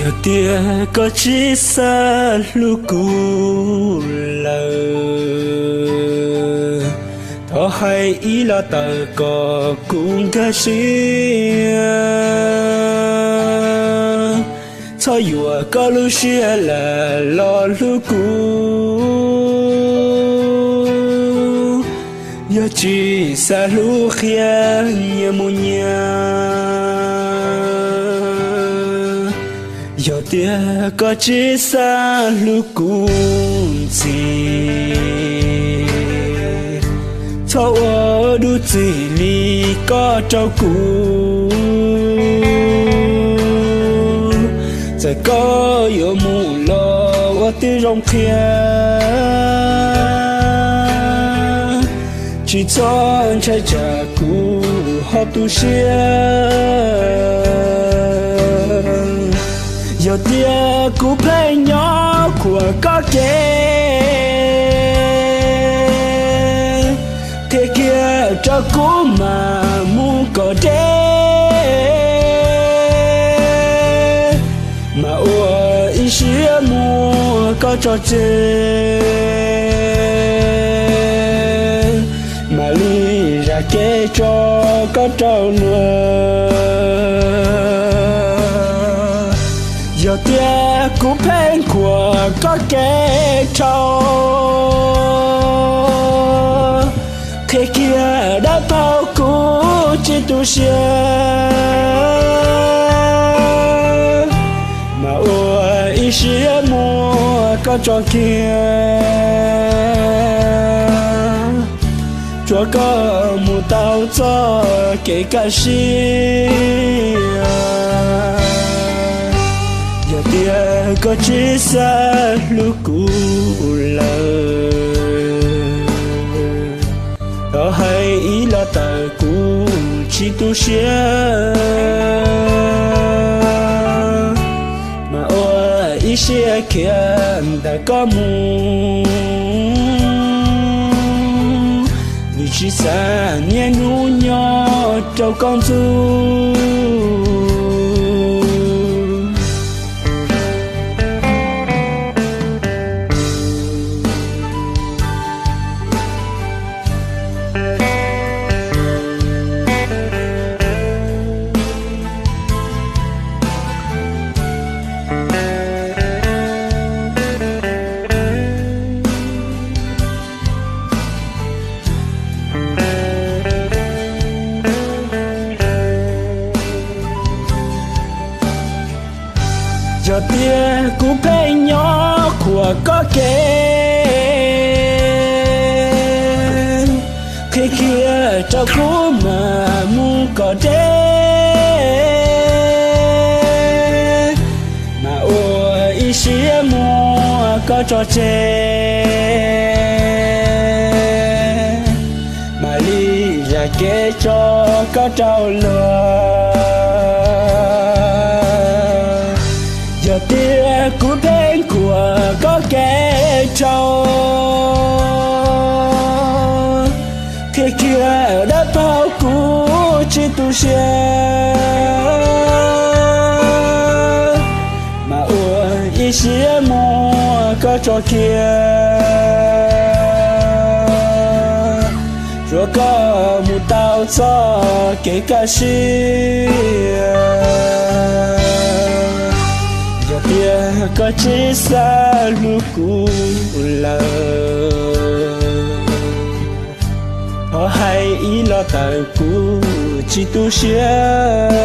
Yog tias koj tsis xav hlub kuv lawm, thov hais ib los tawm kom kuv nkag siab. Txhob yuam koj lub siab lam los hlub kuv. Yog tsis xav hlub qhia nyias mus nyias. Yog tias koj tsis xav hlub kuv ntxiv, txhob ua dub txig li koj rau kuv. Txawm koj yuav mus los ua tib zoo qhia, tsis txhob ntshai tsam kuv ho tu siab. Yog tias kuv pheej nyob khuam koj kev, qhia kiag rau kuv mam mus kom deb, mam ua ib siab muab koj tso tseg, mam li zam kev tso koj rau luag. Yog tias kuv pheej khuam koj kev dhau, qhia kiag dab paug kuv tsis tu siab, mas ua ib siab muab koj tso kiag, tsuav koj mus tau txoj kev kaj siab. Yog tias koj tsis xav hlub kuv lawm, thov hais ib los tawm kuv tsis tu siab, mas ua ib siab khiav ntawm koj mus, vim tsis xav niaj hnub nyob rau koj ntxub. Yog tias kuv pheej nyob khuam koj kev, qhia kiag rau kuv mam mus kom deb, mas ua ib siab muab koj tso tseg, mam li zam kev tso koj rau luag. Yog tias kuv pheej khuam koj kev dhau, qhia kiag dab paug kuv tsis tu siab, mas ua ib siab muab koj tso kiag, tsuav koj mus tau txoj kev kaj siab. Yog tias koj tsis xav hlub kuv lawm, thov hais ib los tawm kuv tsis tu siab,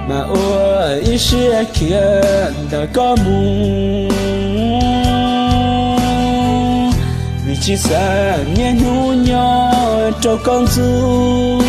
mas ua ib siab khiav ntawm koj mus, vim tsis xav niaj hnub nyob rau koj ntxub.